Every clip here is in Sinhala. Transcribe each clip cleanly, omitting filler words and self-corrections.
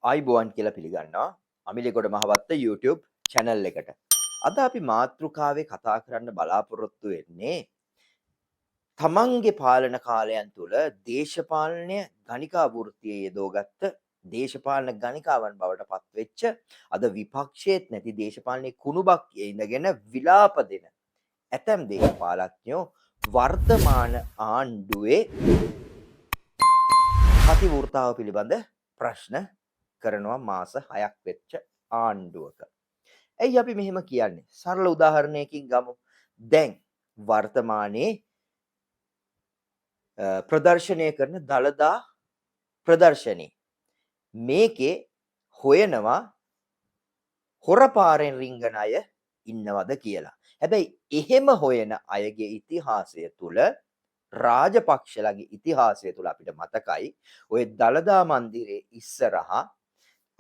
ආයිබෝවන් කියලා පිළිගන්නවා අමිලෙගොඩ මහවත්ත YouTube channel එකට. අද අපි මාතෘකාවේ කතා කරන්න බලාපොරොත්තු වෙන්නේ තමන්ගේ පාලන කාලයන් තුල දේශපාලනය ගණිකා වෘත්තියේ යෙදෝගත්ත, දේශපාලන ගණිකාවන් බවට පත්වෙච්ච, අද විපක්ෂයේත් නැති දේශපාලනයේ කුණුබක් ඉඳගෙන විලාප දෙන ඇතැම් දේශපාලඥයෝ වර්තමාන ආණ්ඩුවේ පතිවෘතාව පිළිබඳ ප්‍රශ්න කරනවා මාස 6ක් වෙච්ච ආණ්ඩුවක. ඇයි අපි මෙහෙම කියන්නේ? සරල උදාහරණයකින් ගමු. දැන් වර්තමානයේ ප්‍රදර්ශනය කරන දළදා ප්‍රදර්ශනය. මේකේ හොයනවා හොරපාරෙන් රිංගන අය ඉන්නවද කියලා. හැබැයි එහෙම හොයන අයගේ ඉතිහාසය තුල, රාජපක්ෂලගේ ඉතිහාසය තුල අපිට මතකයි ඔය දළදා මන්දිරයේ ඉස්සරහා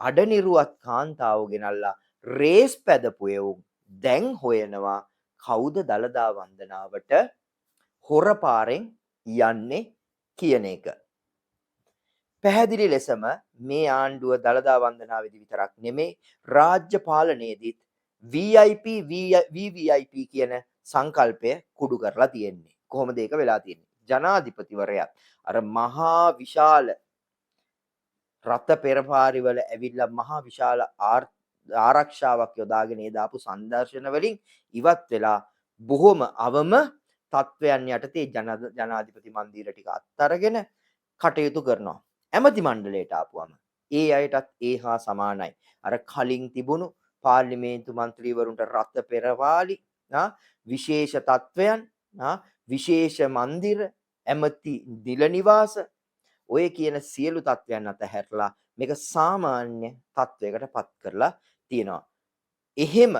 අඩනිරුවත් කාන්තාව ගෙනල්ලා රේස් පැදපු එවුන් දැන් හොයනවා කවුද දළදා වන්දනාවට හොරපාරෙන් යන්නේ කියන එක. පැහැදිලි ලෙසම මේ ආණ්ඩුව දළදා වන්දනාවේදී විතරක් නෙමේ, රාජ්‍ය පාලනයේදීත් VIP VVIP කියන සංකල්පය කුඩු කරලා තියෙන්නේ. කොහොමද ඒක වෙලා තියෙන්නේ? ජනාධිපතිවරයාත් අර මහා විශාල රಥ පෙරපාරිවල ඇවිල්ලා මහා විශාල ආරක්ෂාවක් යොදාගෙන ඒ දාපු සංදර්ශන වලින් ඉවත් වෙලා බොහොම අවම තත්ත්වයන් යටතේ ජනාධිපති මන්දිර ටික අත්අරගෙන කටයුතු කරනවා. ඇමති මණ්ඩලයට ආපුවම ඒ අයටත් ඒ හා සමානයි. අර කලින් තිබුණු පාර්ලිමේන්තු මන්ත්‍රීවරුන්ට රථ පෙරවාලි, විශේෂ තත්ත්වයන්, විශේෂ මන්දිර, ඇමති නිල නිවාස, ඔය කියන සියලු තත්ත්වයන් අතහැරලා මේක සාමාන්‍ය තත්ත්වයකට පත් කරලා තියෙනවා. එහෙම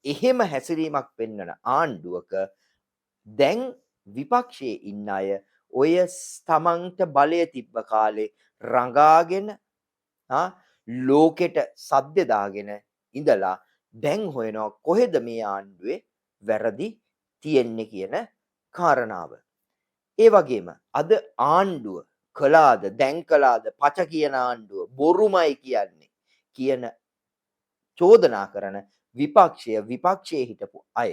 එහෙම හැසිරීමක් පෙන්වන ආණ්ඩුවක දැන් විපක්ෂයේ ඉන්න අය ඔය තමන්ට බලය තිබ්බ කාලේ රඟාගෙන ලෝකෙට සද්ද දාගෙන ඉඳලා දැන් හොයනවා කොහෙද මේ ආණ්ඩුවේ වැරදි තියෙන්නේ කියන කාරණාව. ඒ වගේම අද ආණ්ඩුව කළාද දැන් කළාද පච කියන ආණ්ඩුව බොරුමයි කියන්නේ කියන චෝදනා කරන විපක්ෂයේ හිටපු අය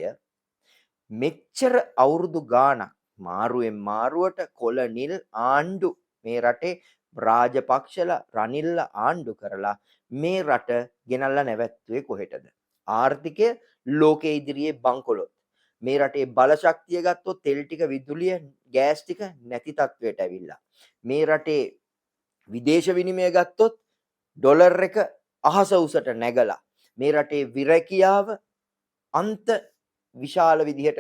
මෙච්චර අවුරුදු ගාණක් මාරුවෙන් මාරුවට කොළ නිල් ආණ්ඩු මේ රටේ රාජපක්ෂලා රනිල්ලා ආණ්ඩු කරලා මේ රට ගෙනල්ලා නැවැත්තුවේ කොහෙටද? ආර්ථිකය ලෝකයේ ඉදිරියේ බංකොලොත්. මේ රටේ බලශක්තිය ගත්තොත් තෙල් ටික, විදුලිය, ගෑස් ටික නැති තත්වයට ඇවිල්ලා. මේ රටේ විදේශ විනිමය ගත්තොත් ඩොලර් එක අහස උසට නැගලා. මේ රටේ විරැකියාව අන්ත විශාල විදිහට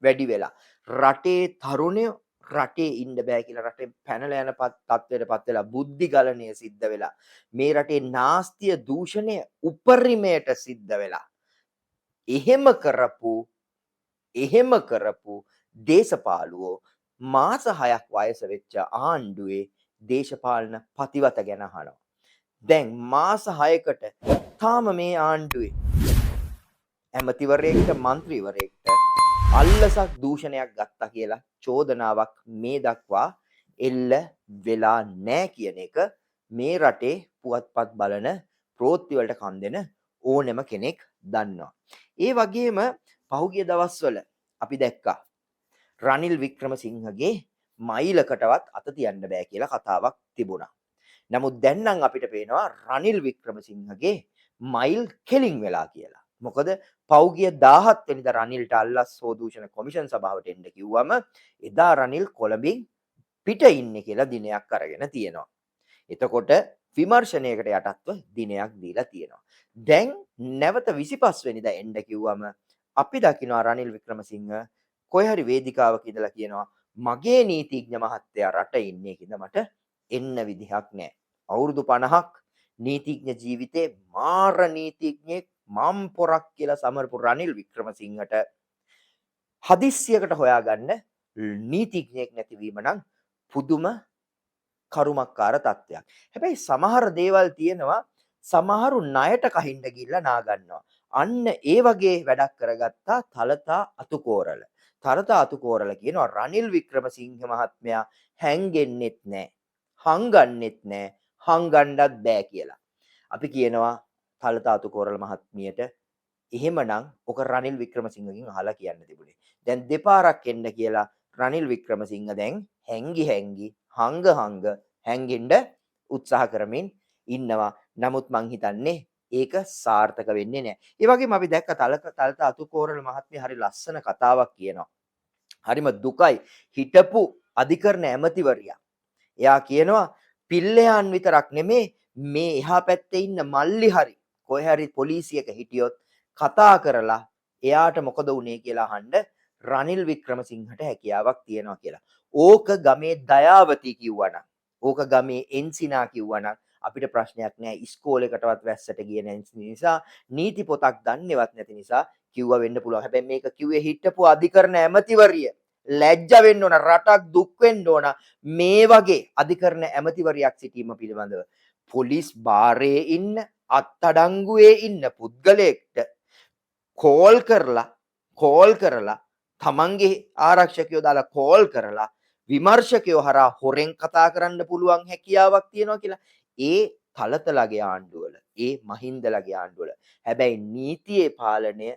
වැඩි වෙලා. රටේ තරුණයෝ රටේ ඉන්න බෑ කියලා රටේ පැනලා යන තත්ත්වයට පත් වෙලා, බුද්ධි ගලණය සිද්ධ වෙලා, මේ රටේ නාස්තිය දූෂණය උපරිමයට සිද්ධ වෙලා. එහෙම කරපු දේශපාලුවෝ මාස 6ක් වයස වෙච්ච ආණ්ඩුවේ දේශපාලන පතිවත ගැන අහනවා. දැන් මාස 6කට තාම මේ ආණ්ඩුවේ ඇමතිවරයෙක්ට මන්ත්‍රීවරයෙක්ට අල්ලසක් දූෂණයක් ගත්තා කියලා චෝදනාවක් මේ දක්වා එල්ල වෙලා නෑ කියන එක මේ රටේ පුවත්පත් බලන, ප්‍රවෘත්ති වලට කන් දෙන ඕනෑම කෙනෙක් දන්නවා. ඒ වගේම පහුගිය දවස්වල අපි දැක්කා රනිල් වික්‍රමසිංහගේ මයිලකටවත් අත තියන්න බෑ කියලා කතාවක් තිබුණා. නමුත් දැන් නම් අපිට පේනවා රනිල් වික්‍රමසිංහගේ මයිල් කෙලින් වෙලා කියලා. මොකද පහුගිය 17 වෙනිදා රනිල්ට අල්ලස් හෝ දූෂණ කොමිෂන් සභාවට එන්න කිව්වම එදා රනිල් කොළඹින් පිට ඉන්නේ කියලා දිනයක් අරගෙන තියෙනවා. එතකොට විමර්ශනයකට යටත්ව දිනයක් දීලා තියෙනවා. දැන් නැවත 25 වෙනිදා එන්න කිව්වම අපි දකිනවා රනිල් වික්‍රමසිංහ කොයි හරි වේදිකාවක ඉඳලා කියනවා මගේ නීතිඥ මහත්තයා රට ඉන්නේ කියලා මට එන්න විදිහක් නෑ. අවුරුදු 50ක් නීතිඥ ජීවිතේ මාර නීතිඥයෙක් මම් පොරක් කියලා සමරපු රනිල් වික්‍රමසිංහට හදිස්සියකට හොයාගන්න නීතිඥයෙක් නැතිවීම නම් පුදුම කරුමක්කාර තත්ත්වයක්. හැබැයි සමහර දේවල් තියෙනවා, සමහරු ණයට කහින්න ගිහිල්ලා නා ගන්නවා. අන්න ඒ වගේ වැඩක් කරගත්තා තලතා අතුකෝරළ. තලතා අතුකෝරළ කියනවා රනිල් වික්‍රමසිංහ මහත්මයා හැංගෙන්නෙත් නෑ, හංගන්නෙත් නෑ, හංගන්නත් බෑ කියලා. අපි කියනවා තලත අතුකෝරළ මහත්මියට එහෙමනම් ඔක රනිල් වික්‍රමසිංහගෙන් අහලා කියන්න තිබුණේ. දැන් දෙපාරක් එන්න කියලා රනිල් වික්‍රමසිංහ දැන් හැංගි හැංගි හංග හංග හැංගෙන්න උත්සාහ කරමින් ඉන්නවා. නමුත් මං හිතන්නේ ඒක සාර්ථක වෙන්නේ නැහැ. ඒ වගේම අපි දැක්ක තලත අතුකෝරළ මහත්මිය හරි ලස්සන කතාවක් කියනවා. හරිම දුකයි. හිටපු අධිකරණ ඇමතිවරියා. එයා කියනවා පිල්ලයන් විතරක් නෙමේ, මේ එහා පැත්තේ ඉන්න මල්ලි හරි කොහේ හරි පොලිසියක හිටියොත් කතා කරලා එයාට මොකද වුනේ කියලා අහන්න රනිල් වික්‍රමසිංහට හැකියාවක් තියෙනවා කියලා. ඕක ගමේ දයාවති කිව්වනම්, ඕක ගමේ එන්සිනා කිව්වනම් අපිට ප්‍රශ්නයක් නෑ. ඉස්කෝලේකටවත් වැස්සට ගියේ නැති නිසා, නීති පොතක් දන්නේවත් නැති නිසා කිව්වා වෙන්න පුළුවන්. හැබැයි මේක කිව්වේ හිටපු අධිකරණ ඇමතිවරිය. ලැජ්ජ වෙන්න ඕන, රටක් දුක් වෙන්න ඕන මේ වගේ අධිකරණ ඇමතිවරියක් සිටීම පිළිබඳව. පොලිස් බාරයේ ඉන්න, අත්අඩංගුවේ ඉන්න පුද්ගලයෙක්ට කෝල් කරලා තමන්ගේ ආරක්ෂකයෝ දාලා කෝල් කරලා විමර්ශකයෝ හරහා හොරෙන් කතා කරන්න පුළුවන් හැකියාවක් තියෙනවා කියලා. ඒ තලතලගේ ආණ්ඩුවල, ඒ මහින්දලගේ ආණ්ඩුවල. හැබැයි නීතියේ පාලනය,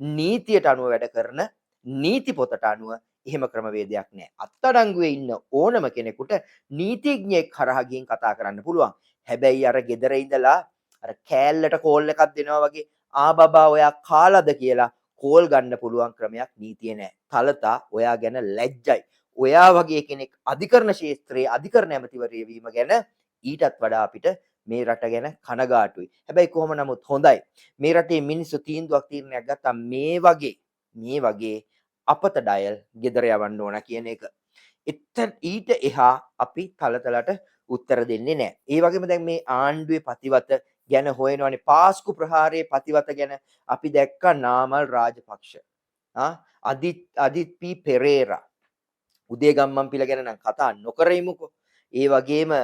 නීතියට අනුව වැඩ කරන නීති පොතට අනුව එහෙම ක්‍රමවේදයක් නෑ. අත්අඩංගුවේ ඉන්න ඕනම කෙනෙකුට නීතිඥයෙක් හරහා ගිහින් කතා කරන්න පුළුවන්. හැබැයි අර ගෙදර ඉඳලා අර කෑල්ලට කෝල් එකක් දෙනවා වගේ ආ බබා ඔයා කාලද කියලා කෝල් ගන්න පුළුවන් ක්‍රමයක් නීතියේ නෑ. තලතා ඔයා ගැන ලැජ්ජයි. ඔයා වගේ කෙනෙක් අධිකරණ ක්ෂේත්‍රයේ අධිකරණ ඇමතිවරිය වීම ගැන ඊටත් වඩා අපිට මේ රට ගැන කනගාටුයි. හැබැයි කොහොම නමුත් හොඳයි. මේ රටේ මිනිස්සු තීන්දුවක් තීරණයක් ගත්තා මේ වගේ අපත ඩයල් ගෙදර යවන්න ඕන කියන එක. එතන ඊට එහා අපි තලතලට උත්තර දෙන්නේ නැහැ. ඒ වගේම දැන් මේ ආණ්ඩුවේ පතිවත ගැන හොයනවනේ. පාස්කු ප්‍රහාරයේ පතිවත ගැන අපි දැක්කා නාමල් රාජපක්ෂ. අදිත් පී පෙරේරා. උදේ ගම්මන්පිල ගැන නම් කතා නොකර ඉමුකෝ. ඒ වගේම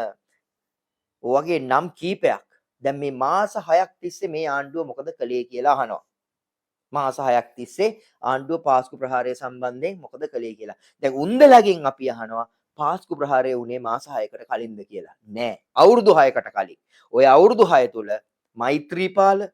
ඔය වගේ නම් කීපයක්. දැන් මේ මාස 6ක් තිස්සේ මේ ආණ්ඩුව මොකද කළේ කියලා අහනවා. මාස 6ක් තිස්සේ ආණ්ඩුව පාස්කු ප්‍රහාරය සම්බන්ධයෙන් මොකද කළේ කියලා. දැන් උන්දලගෙන් අපි අහනවා පාස්කු ප්‍රහාරය වුණේ මාස 6කට කලින්ද කියලා. නෑ, අවුරුදු 6කට කලින්. ඔය අවුරුදු 6 තුල මෛත්‍රීපාල,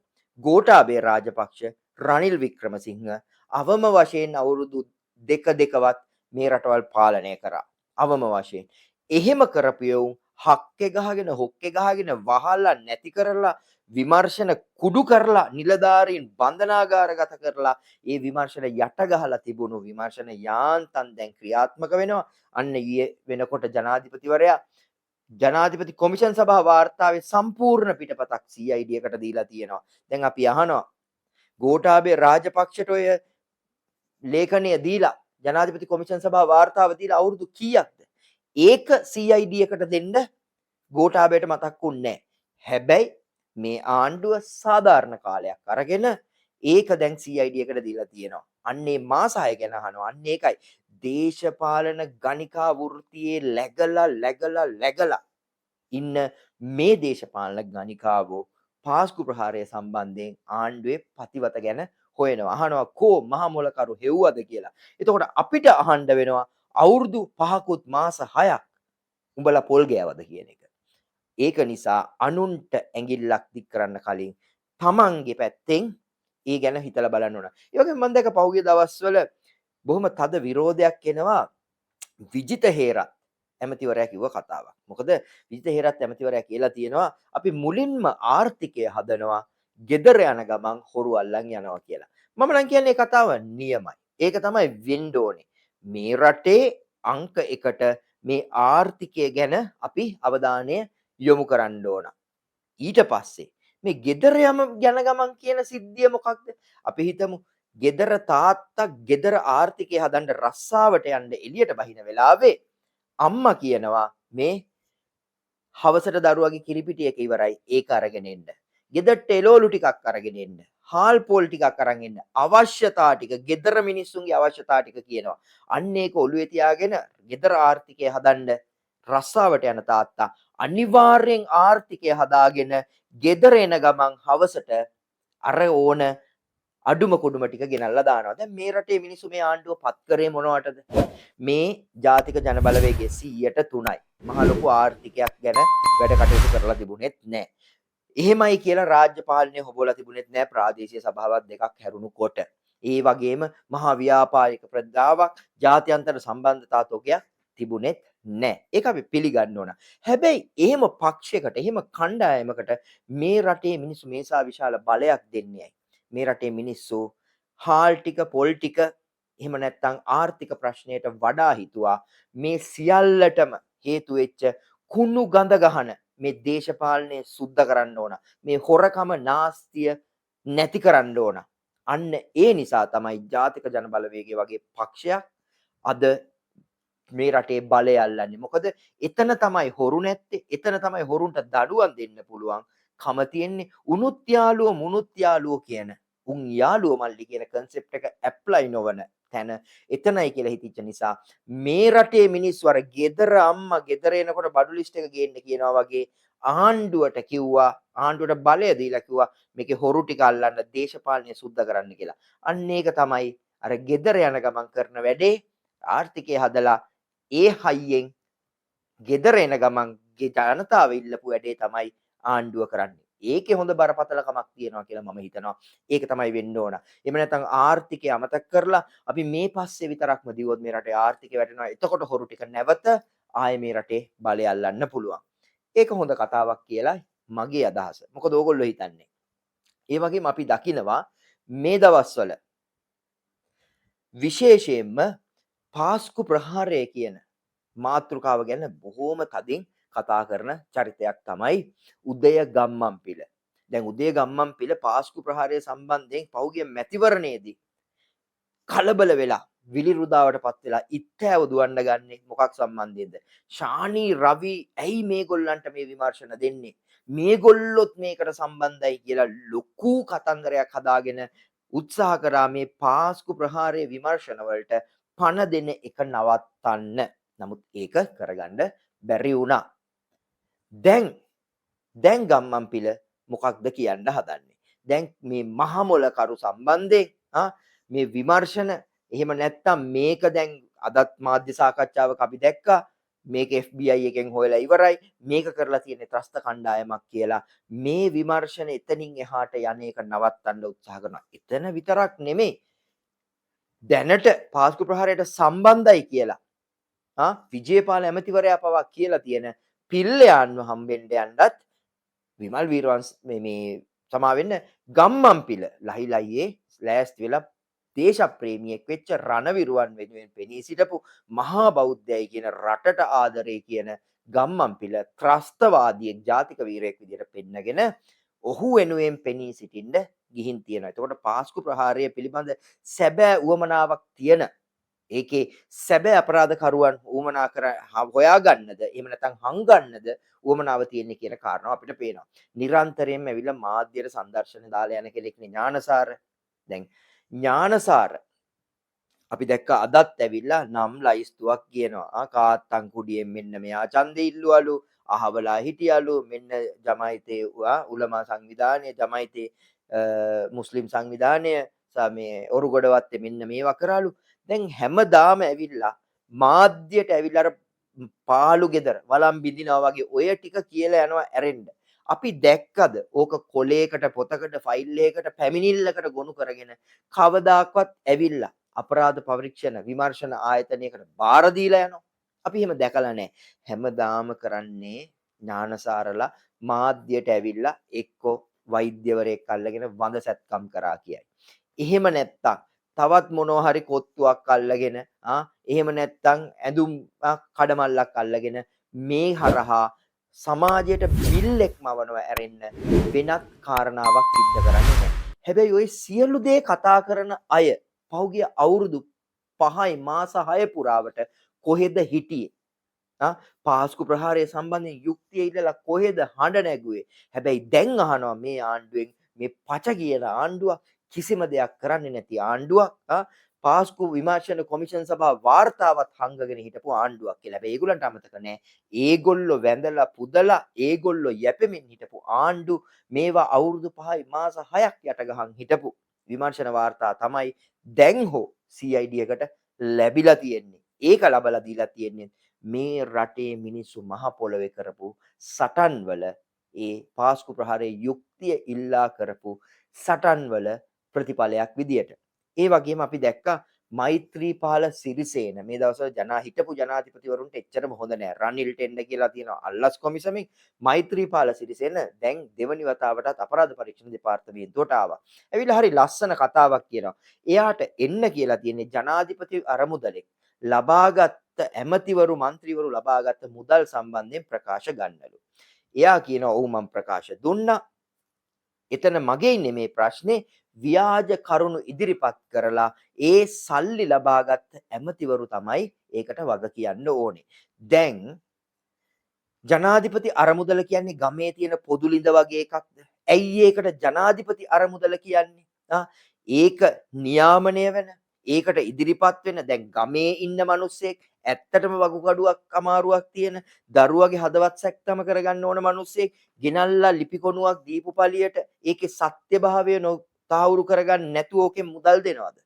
ගෝඨාභය රාජපක්ෂ, රනිල් වික්‍රමසිංහ අවම වශයෙන් අවුරුදු දෙක දෙකවත් මේ රටවල් පාලනය කරා. අවම වශයෙන්. එහෙම කරපියවුන් හක්කේ ගහගෙන හොක්කේ ගහගෙන වහලා නැති කරලා විමර්ශන කුඩු කරලා නිලධාරීන් බන්ධනාගාරගත කරලා ඒ විමර්ශන යට ගහලා තිබුණු විමර්ශන යාන්තම් දැන් ක්‍රියාත්මක වෙනවා. අන්න ඊයේ වෙනකොට ජනාධිපතිවරයා ජනාධිපති කොමිෂන් සභා වාර්තාවේ සම්පූර්ණ පිටපතක් CID එකට දීලා තියෙනවා. දැන් අපි අහනවා ගෝඨාභය රාජපක්ෂට ඔය ලේඛනය දීලා ජනාධිපති කොමිෂන් සභා වාර්තාව දීලා අවුරුදු කීයක්ද? ඒක CID එකට දෙන්න ගෝඨාභයට මතක් වුණේ නැහැ. හැබැයි මේ ආණ්ඩුව සාධාරණ කාලයක් අරගෙන ඒක දැන් CID එකට දීලා තියෙනවා. අන්නේ මාස 6 ගැන අහනවා. අන්න ඒකයි දේශපාලන ගණිකා වෘත්තියේ läගලා läගලා läගලා ඉන්න මේ දේශපාලන ගණිකාවෝ පාස්කු ප්‍රහාරය සම්බන්ධයෙන් ආණ්ඩුවේ පතිවත ගැන හොයනවා. අහනවා කෝ මහ මොලකරු හෙව්වද කියලා. එතකොට අපිට අහන්න වෙනවා අවුරුදු 5කුත් මාස 6ක් උඹලා පොල් ගෑවද කියන එක. ඒක නිසා අනුන්ට ඇඟිල්ලක් දික් කරන්න කලින් තමන්ගේ පැත්තෙන් ඒ ගැන හිතලා බලන්න ඕන. ඒ වගේම මම දැක පහුගිය දවස්වල බොහොම තද විරෝධයක් එනවා විජිත හේරත් ඇමතිවරයා කිව්ව කතාවක්. මොකද විජිත හේරත් ඇමතිවරයා කියලා තියෙනවා අපි මුලින්ම ආර්ථිකය හදනවා, ගෙදර යන ගමන් හොරු අල්ලන් යනවා කියලා. මම නම් කියන්නේ ඒ කතාව නියමයි. ඒක තමයි වෙන්න ඕනේ. මේ රටේ අංක එකට මේ ආර්ථිකය ගැන අපි අවධානය යොමු කරන්න ඕන. ඊට පස්සේ මේ ගෙදර යන ගමන් කියන සිද්ධිය මොකක්ද? අපි හිතමු ගෙදර තාත්තා ගෙදර ආර්ථිකය හදන්න රස්සාවට යන්න එළියට බහින වෙලාවේ අම්මා කියනවා මේ හවසට දරුවගේ කිරිපිටි එක ඉවරයි, ඒක අරගෙන එන්න. ගෙදරට එළවලු ටිකක් අරගෙන එන්න. හාල් පොල් ටිකක් අරන් එන්න. අවශ්‍යතා ටික, ගෙදර මිනිස්සුන්ගේ අවශ්‍යතා ටික කියනවා. අන්න ඒක ඔළුවේ තියාගෙන ගෙදර ආර්ථිකය හදන්න රස්සාවට යන තාත්තා අනිවාර්යෙන් ආර්ථිකය හදාගෙන ගෙදර එන ගමන් හවසට අර ඕන අඩුම කුඩුම ටික ගෙනල්ලා දානවා. දැන් මේ රටේ මිනිස්සු මේ ආණ්ඩුව පත් කරේ මොනවටද? මේ ජාතික ජන බලවේගය 103යි. මහ ලොකු ආර්ථිකයක් ගැන වැඩ කටයුතු කරලා තිබුණෙත් නෑ. එහෙමයි කියලා රාජ්‍ය පාලනය හොබෝලා තිබුණෙත් නෑ ප්‍රාදේශීය සභාවක් දෙකක් හැරුණු කොට. ඒ වගේම මහා ව්‍යාපාරික ප්‍රජාවක්, ජාත්‍යන්තර සම්බන්ධතා තොගයක් තිබුණෙත් නෑ. ඒක අපි පිළිගන්න ඕන. හැබැයි එහෙම පක්ෂයකට, එහෙම කණ්ඩායමකට මේ රටේ මිනිස්සු මේසා විශාල බලයක් දෙන්නේ ඇයි? මේ රටේ මිනිස්සු හාල් ටික පොල් ටික එහෙම නැත්නම් ආර්ථික ප්‍රශ්නයට වඩා හිතුවා මේ සියල්ලටම හේතු වෙච්ච කුණු ගඳ ගහන මේ දේශපාලනය සුද්ධ කරන්න ඕන. මේ හොරකම නාස්තිය නැති කරන්න ඕන. අන්න ඒ නිසා තමයි ජාතික ජන බලවේගය වගේ පක්ෂයක් අද මේ රටේ බලය අල්ලන්නේ. මොකද එතන තමයි හොරු නැත්තේ. එතන තමයි හොරුන්ට දඩුවම් දෙන්න පුළුවන් කම තියෙන්නේ. උනුත් යාළුවෝ මුනුත් යාළුවෝ කියන, උන් යාළුවෝ මල්ලි කියන කන්සෙප්ට් එක ඇප්ලයි නොවන තැන එතනයි කියලා හිතිච්ච නිසා මේ රටේ මිනිස්සු අර ගෙදර අම්මා ගෙදර එනකොට බඩු ලිස්ට් එක ගේන්න කියනවා වගේ ආණ්ඩුවට කිව්වා, ආණ්ඩුවට බලය දීලා කිව්වා මේකේ හොරු ටික අල්ලන්න, දේශපාලනය සුද්ධ කරන්න කියලා. අන්න ඒක තමයි අර ගෙදර යන ගමන් කරන වැඩේ. ආර්ථිකය හදලා ඒ හයියෙන් ගෙදර එන ගමන් ජනතාව ඉල්ලපු වැඩේ තමයි ආණ්ඩුව කරන්නේ. ඒකේ හොඳ බරපතලකමක් තියෙනවා කියලා මම හිතනවා. ඒක තමයි වෙන්න ඕන. එහෙම නැත්නම් ආර්ථිකය අමතක කරලා අපි මේ පස්සේ විතරක්ම දිව්වොත් මේ රටේ ආර්ථිකය වැටෙනවා. එතකොට හොරු ටික නැවත ආයේ මේ රටේ බලය අල්ලන්න පුළුවන්. ඒක හොඳ කතාවක් කියලා මගේ අදහස. මොකද ඕගොල්ලෝ හිතන්නේ? ඒ වගේම අපි දකිනවා මේ දවස්වල විශේෂයෙන්ම පාස්කු ප්‍රහාරය කියන මාතෘකාව ගැන බොහෝම තදින් කතා කරන චරිතයක් තමයි උදය ගම්මන්පිල. දැන් උදය ගම්මන්පිල පාස්කු ප්‍රහාරය සම්බන්ධයෙන් පහුගිය මැතිවරණයේදී කලබල වෙලා විලිරුදාවට පත් වෙලා ඉත්තෑව දුවන්න ගන්නේ මොකක් සම්බන්ධයෙන්ද? ශානි රවි ඇයි මේගොල්ලන්ට මේ විමර්ශන දෙන්නේ? මේගොල්ලොත් මේකට සම්බන්ධයි කියලා ලොකු කතන්දරයක් හදාගෙන උත්සාහ කරා මේ පාස්කු ප්‍රහාරයේ විමර්ශන වලට පණ දෙන එක නවත්තන්න. නමුත් ඒක කරගන්න බැරි වුණා. දැන් දැන් ගම්මන්පිල මොකක්ද කියන්න හදන්නේ? දැන් මේ මහමොලකරු සම්බන්ධයෙන් මේ විමර්ශන, එහෙම නැත්තම් මේක දැන් අදත් මාධ්‍ය සාකච්ඡාවක අපි දැක්කා මේක FBI එකෙන් හොයලා ඉවරයි, මේක කරලා තියෙන ත්‍රස්ත කණ්ඩායමක් කියලා මේ විමර්ශන එතනින් එහාට යන එක නවත්තන්න උත්සාහ කරනවා. එතන විතරක් නෙමෙයි, දැනට පාස්කු ප්‍රහාරයට සම්බන්ධයි කියලා විජේපාල ඇමතිවරයා පවා කියලා තියෙන පිල්ලයාන්ව හම්බෙන්න යන්නත් විමල් වීරවංශ මේ මේ සමා වෙන්න ගම්මන්පිල ලහි ලහියේ ලෑස්ති වෙලා දේශප්‍රේමියෙක් වෙච්ච රණවිරුවන් වෙනුවෙන් පෙනී සිටපු මහා බෞද්ධයයි කියන රටට ආදරේ කියන ගම්මන්පිල ත්‍රස්තවාදියෙක් ජාතික වීරයෙක් විදිහට පෙන්නගෙන ඔහු වෙනුවෙන් පෙනී සිටින්න ගිහින් තියෙනවා. එතකොට පාස්කු ප්‍රහාරය පිළිබඳ සැබෑ උවමනාවක් තියෙන, ඒකේ සැබෑ අපරාධකරුවන් උවමනා කර හොයාගන්නද එහෙම නැත්නම් හංගන්නද උවමනාව තියෙන්නේ කියන කාරණාව අපිට පේනවා. නිරන්තරයෙන්ම ඇවිල්ලා මාධ්‍යයට සංදර්ශන දාලා යන කෙනෙක් නේ ඥානසාර. දැන් ඥානසාර අපි දැක්ක අදත් ඇවිල්ලා නම් ලයිස්තුවක් කියනවා. කාත්තන් කුඩියෙන් මෙන්න මෙයා ඡන්දෙ ඉල්ලුවලු, අහවලා හිටියලු, මෙන්න ජමයිතේ උලමා සංවිධානය, ජමයිතේ මුස්ලිම් සංවිධානය මේ ඔරුගොඩවත්තේ මෙන්න මේවා කරාලු. දැන් හැමදාම ඇවිල්ලා මාධ්‍යයට ඇවිල්ලා අර පාළු ගෙදර වළම් බිඳිනවා වගේ ඔය ටික කියලා යනවා ඇරෙන්න. අපි දැක්කද ඕක කොලයකට පොතකට ෆයිල් එකකට පැමිණිල්ලකට ගොනු කරගෙන කවදාක්වත් ඇවිල්ලා අපරාධ පරීක්ෂණ විමර්ශන ආයතනයකට බාර දීලා යනවා? අපි එහෙම දැකලා නැහැ. හැමදාම කරන්නේ ඥානසාරලා මාධ්‍යයට ඇවිල්ලා එක්කෝ වෛද්‍යවරයෙක් අල්ලගෙන වඳ සැත්කම් කරා කියයි. එහෙම නැත්තම් තවත් මොනවා හරි කොත්තුවක් අල්ලගෙන, එහෙම නැත්තම් ඇඳුම් කඩමල්ලක් අල්ලගෙන මේ හරහා සමාජයට බිල්ලෙක් මවනව ඇරෙන්න වෙනත් කාරණාවක් සිද්ධ කරන්නේ නැහැ. හැබැයි ඔය සියලු දේ කතා කරන අය පහුගිය අවුරුදු 5යි මාස 6 පුරාවට කොහෙද හිටියේ? පාස්කු ප්‍රහාරය සම්බන්ධයෙන් යුක්තිය ඉල්ලලා කොහෙද හඬ නැගුවේ? හැබැයි දැන් අහනවා මේ ආණ්ඩුවෙන්, මේ පච කියන ආණ්ඩුවක්, කිසිම දෙයක් කරන්නේ නැති ආණ්ඩුවක්, පාස්කු විමර්ශන කොමිෂන් සභා වාර්තාවත් හංගගෙන හිටපු ආණ්ඩුවක් කියලා. හැබැයි ඒගොල්ලන්ට අමතක නෑ. ඒගොල්ලෝ වැඳලා පුදලා ඒගොල්ලෝ යැපෙමින් හිටපු ආණ්ඩු මේවා අවුරුදු 5යි මාස 6ක් යට ගහන් හිටපු විමර්ශන වාර්තා තමයි දැන් හෝ CID එකට ලැබිලා තියෙන්නේ. ඒක ලබලා දීලා තියෙන්නේ මේ රටේ මිනිස්සු මහ පොළවේ කරපු සටන්වල ඒ පාස්කු ප්‍රහාරයේ යුක්තිය ඉල්ලා කරපු සටන්වල ප්‍රතිඵලයක් විදියට. ඒ වගේම අපි දැක්කා මෛත්‍රීපාල සිරිසේන මේ දවස්වල හිටපු ජනාධිපතිවරුන්ට එච්චරම හොඳ නෑ. රනිල්ට එන්න කියලා තියෙනවා අල්ලස් කොමිසමින්. මෛත්‍රීපාල සිරිසේන දැන් දෙවනි වතාවටත් අපරාධ පරීක්ෂණ දෙපාර්තමේන්තුවට ආවා. ඇවිල්ලා හරි ලස්සන කතාවක් කියනවා. එයාට එන්න කියලා තියෙන්නේ ජනාධිපති අරමුදලෙන් ලබාගත් ඇමතිවරු මන්ත්‍රීවරු ලබාගත් මුදල් සම්බන්ධයෙන් ප්‍රකාශ ගන්නලු. එයා කියනවා ඔව් මං ප්‍රකාශ දුන්නා. එතන මගේ නෙමේ ප්‍රශ්නේ, ව්‍යාජ කරුණු ඉදිරිපත් කරලා ඒ සල්ලි ලබාගත් ඇමතිවරු තමයි ඒකට වග කියන්න ඕනේ. දැන් ජනාධිපති අරමුදල කියන්නේ ගමේ තියෙන පොදු ලිඳ වගේ එකක්ද? ඇයි ඒකට ජනාධිපති අරමුදල කියන්නේ? ඒක නියාමනය වෙන, ඒකට ඉදිරිපත් වෙන, දැන් ගමේ ඉන්න මිනිස්සෙක් ඇත්තටම වකුගඩුවක් අමාරුවක් තියෙන දරුවගේ හදවත් සැක්තම කරගන්න ඕන මිනිස්සෙක් ගෙනල්ලා ලිපි කොණුවක් දීපු පළියට ඒකේ සත්‍යභාවය තහවුරු කරගන්න නැතුව ඕකෙන් මුදල් දෙනවද?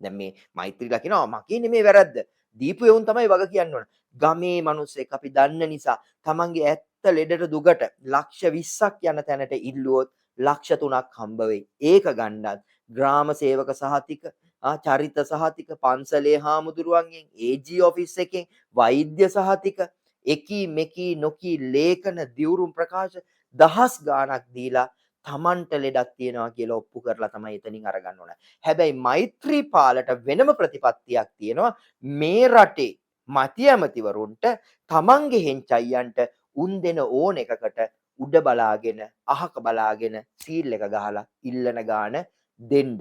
දැන් මේ මෛත්‍රීලා කියනවා මගේ නෙමෙයි වැරද්ද. දීපු එවුන් තමයි වග කියන්න ඕන. ගමේ මිනිස්සෙක් අපි දන්න නිසා තමන්ගේ ඇත්ත ලෙඩට දුකට ලක්ෂ 20ක් යන තැනට ඉල්ලුවොත් ලක්ෂ 3ක් හම්බ වෙයි. ඒක ගන්නත් ග්‍රාම සේවක සහතික, චරිත සහතික, පන්සලේ හාමුදුරුවන්ගෙන්, AG office එකෙන් වෛද්‍ය සහතික, එකී මෙකී නොකී ලේඛන දිවුරුම් ප්‍රකාශ දහස් ගාණක් දීලා තමන්ට ලෙඩක් තියෙනවා කියලා ඔප්පු කරලා තමයි එතනින් අරගන්න ඕන. හැබැයි මෛත්‍රීපාලට වෙනම ප්‍රතිපත්තියක් තියෙනවා. මේ රටේ මති ඇමතිවරුන්ට තමන්ගේ හෙංචයියන්ට උන් දෙන ඕන එකකට උඩ බලාගෙන අහක බලාගෙන සීල් එක ගහලා ඉල්ලන ගාන දෙන්න.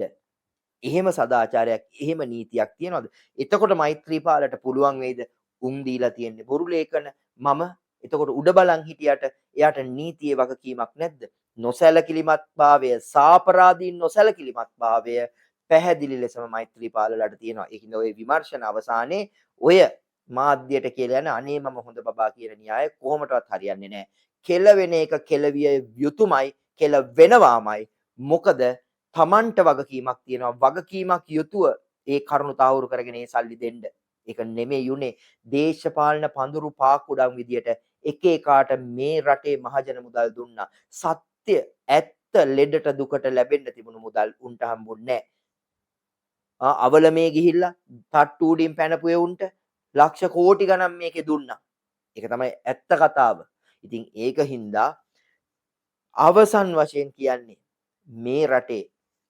එහෙම සදාචාරයක්, එහෙම නීතියක් තියනවද? එතකොට මෛත්‍රීපාලට පුළුවන් වෙයිද උන් දීලා තියෙන්නේ බොරු ලේඛන, මම එතකොට උඩ බලන් හිටියට එයාට නීතියේ වගකීමක් නැද්ද? නොසැලකිලිමත් භාවය, සාපරාධීන් නොසැලකිලිමත් භාවය පැහැදිලි ලෙසම මෛත්‍රීපාලලට තියෙනවා. ඒකින්ද ඔය විමර්ශන අවසානයේ ඔය මාධ්‍යයට කියලා යන අනේ මම හොඳ බබා කියන න්‍යාය කොහොමටවත් හරියන්නේ නැහැ. කෙලවෙන එක කෙලවිය යුතුමයි, කෙල වෙනවාමයි. මොකද තමන්ට වගකීමක් තියෙනවා. වගකීමක් යුතුව ඒ කරුණු තහවුරු කරගෙන ඒ සල්ලි දෙන්න. ඒක නෙමෙයි උනේ. දේශපාලන පඳුරු පාකුඩම් විදියට එක එකාට මේ රටේ මහජන මුදල් දුන්නා. සත්‍ය ඇත්ත ලෙඩට දුකට ලැබෙන්න තිබුණු මුදල් උන්ට හම්බුන්නේ නෑ. අවලමේ ගිහිල්ලා තට්ටු උඩින් පැනපු එවුන්ට ලක්ෂ කෝටි ගණන් මේකේ දුන්නා. ඒක තමයි ඇත්ත කතාව. ඉතින් ඒක හින්දා අවසන් වශයෙන් කියන්නේ මේ රටේ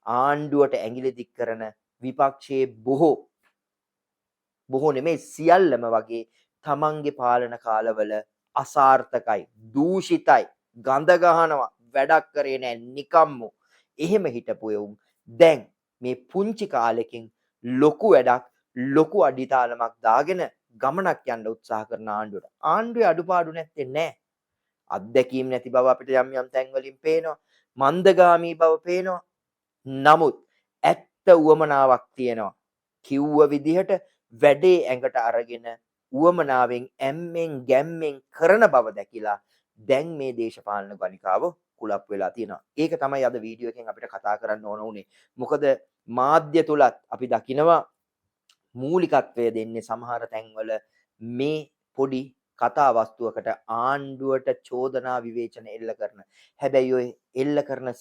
ආණ්ඩුවට ඇඟිලි දික් කරන විපක්ෂයේ බොහෝ බොහෝ නෙමෙයි සියල්ලම වගේ තමන්ගේ පාලන කාලවල අසාර්ථකයි, දූෂිතයි, ගඳ ගහනවා, වැඩක් කරේ නෑ නිකම්ම. එහෙම හිටපු එවුන් දැන් මේ පුංචි කාලෙකින් ලොකු වැඩක්, ලොකු අඩිතාලමක් දාගෙන ගමනක් යන්න උත්සාහ කරන ආණ්ඩුවට. ආණ්ඩුවේ අඩුපාඩු නැත්තේ නෑ. අත්දැකීම් නැති බව අපිට යම් යම් තැන් වලින් පේනවා. මන්දගාමී බව පේනවා. නමුත් ඇත්ත උවමනාවක් තියෙනවා. කිව්ව විදිහට වැඩේ ඇඟට අරගෙන උවමනාවෙන් ඇම්මෙන් ගැම්මෙන් කරන බව දැකිලා දැන් මේ දේශපාලන ගණිකාව කුලප් වෙලා තියෙනවා. ඒක තමයි අද වීඩියෝ එකෙන් අපිට කතා කරන්න ඕන වුණේ. මොකද මාධ්‍ය තුලත් අපි දකිනවා මූලිකත්වය දෙන්නේ සමහර තැන්වල මේ පොඩි කතා වස්තුවකට ආණ්ඩුවට චෝදනා විවේචන එල්ල කරන. හැබැයි ඔය එල්ල කරන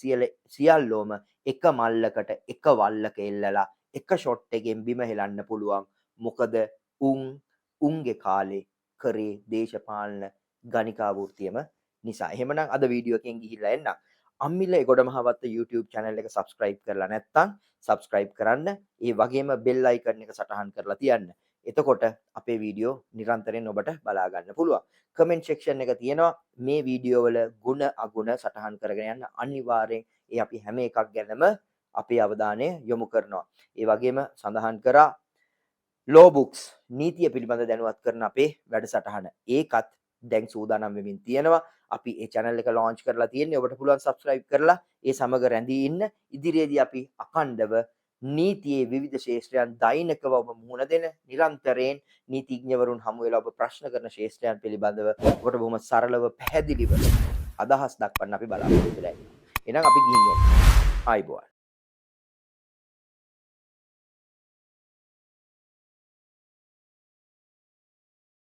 සියල්ලෝම එක මල්ලකට එක වල්ලක එල්ලලා එක ෂොට් එකෙන් බිම හෙලන්න පුළුවන්. මොකද උන්ගේ කාලේ කරේ දේශපාලන ගණිකා වෘත්තියම නිසා. එහෙමනම් අද වීඩියෝ එකෙන් ගිහිල්ලා එන්න. අම්මිල එගොඩමහවත්ත YouTube channel එක subscribe කරලා නැත්නම් subscribe කරන්න. ඒ වගේම bell icon එක සටහන් කරලා තියන්න. එතකොට අපේ වීඩියෝ නිරන්තරයෙන් ඔබට බලා ගන්න පුළුවන්. කමෙන්ට් සෙක්ෂන් එක තියෙනවා. මේ වීඩියෝ වල ගුණ අගුණ සටහන් කරගෙන යන්න අනිවාර්යෙන් ඒ අපි හැම එකක් ගැනම අපේ අවධානය යොමු කරනවා. ඒ වගේම සඳහන් කරා ලෝ බුක්ස් නීතිය පිළිබඳ දැනුවත් කරන අපේ වැඩසටහන. ඒකත් දැන් සූදානම් වෙමින් තියෙනවා. අපි ඒ channel එක launch කරලා තියෙන්නේ. ඔබට පුළුවන් subscribe කරලා ඒ සමග රැඳී ඉන්න. ඉදිරියේදී අපි අඛණ්ඩව නීතියේ විවිධ ක්ෂේත්‍රයන් දෛනිකව ඔබ මුහුණ දෙන, නිරන්තරයෙන් නීතිඥවරුන් හමු වෙලා ඔබ ප්‍රශ්න කරන ක්ෂේත්‍රයන් පිළිබඳව ඔබට බොහොම සරලව පැහැදිලිව අදහස් දක්වන්න අපි බලාපොරොත්තු වෙලා ඉන්නවා. එහෙනම් අපි ගිහින් එන්න. ආයිබෝවන්.